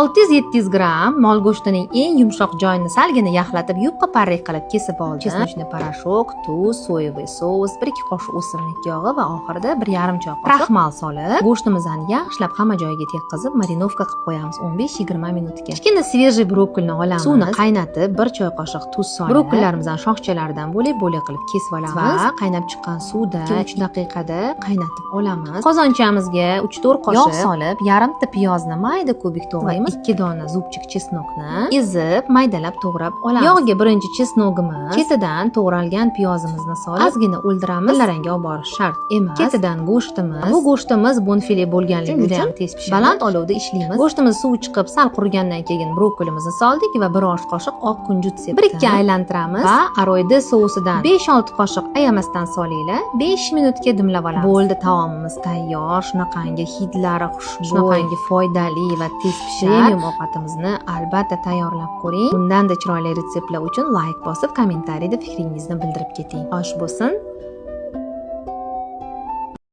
600-700 gramm mol go'shtining eng yumshoq joyini salgina yaxlatib, yupqa parrik qilib kesib oldim. Чесночный порошок, tuz, соевый соус, 1-2 qoshiq o'simlik yog'i va oxirida 1,5 choy qoshiq kraxmal solib, go'shtimizni yaxshilab hamma joyiga tekkizib, marinovka qilib qo'yamiz 15-20 minutga. Kichkina свежий brokkolini olamiz. Suvni qaynatib, 1 choy qoshiq tuz solib, brokkollarimizni shoxchalaridan bo'lak-bo'lak qilib kesib olamiz va qaynab chiqqan suvda 2-3 daqiqada qaynatib olamiz. Qozonchamizga 3-4 qoshiq yog' solib, yarimta piyozni mayda kubik to'g'raymiz. 2 dona зубчик чеснок ni ezib, maydalab to'g'rab olamiz. Yog'ga birinchi чеснок imiz, ketidan to'g'ralgan piyozimizni solib, ozgina o'ldiramiz. Tillarangga olib borish shart emas. Ketidan go'shtimiz. Bu go'shtimiz bonfile bo'lganligi juda ham tez pishadi. Baland olovda ishlaymiz. Go'shtimiz suvi chiqib, sal qurigandan keyin brokkolimizni soldik va 1 osh qoshiq oq kunjut sepdik. 1-2 aylantiramiz va aroydi sousidan 5-6 qoshiq ayamasdan solinglar. 5 minutga dimlab olamiz. Bo'ldi, taomimiz tayyor. Shunaqangi hidlari xushbo'y, shunaqangi foydali va tez pishar. Premium ovqatimizni albatta tayyorlab ko'ring. Bundan-da chiroyli retseptlar uchun layk bosib, kommentariyda fikringizni bildirib keting. Osh bo'lsin.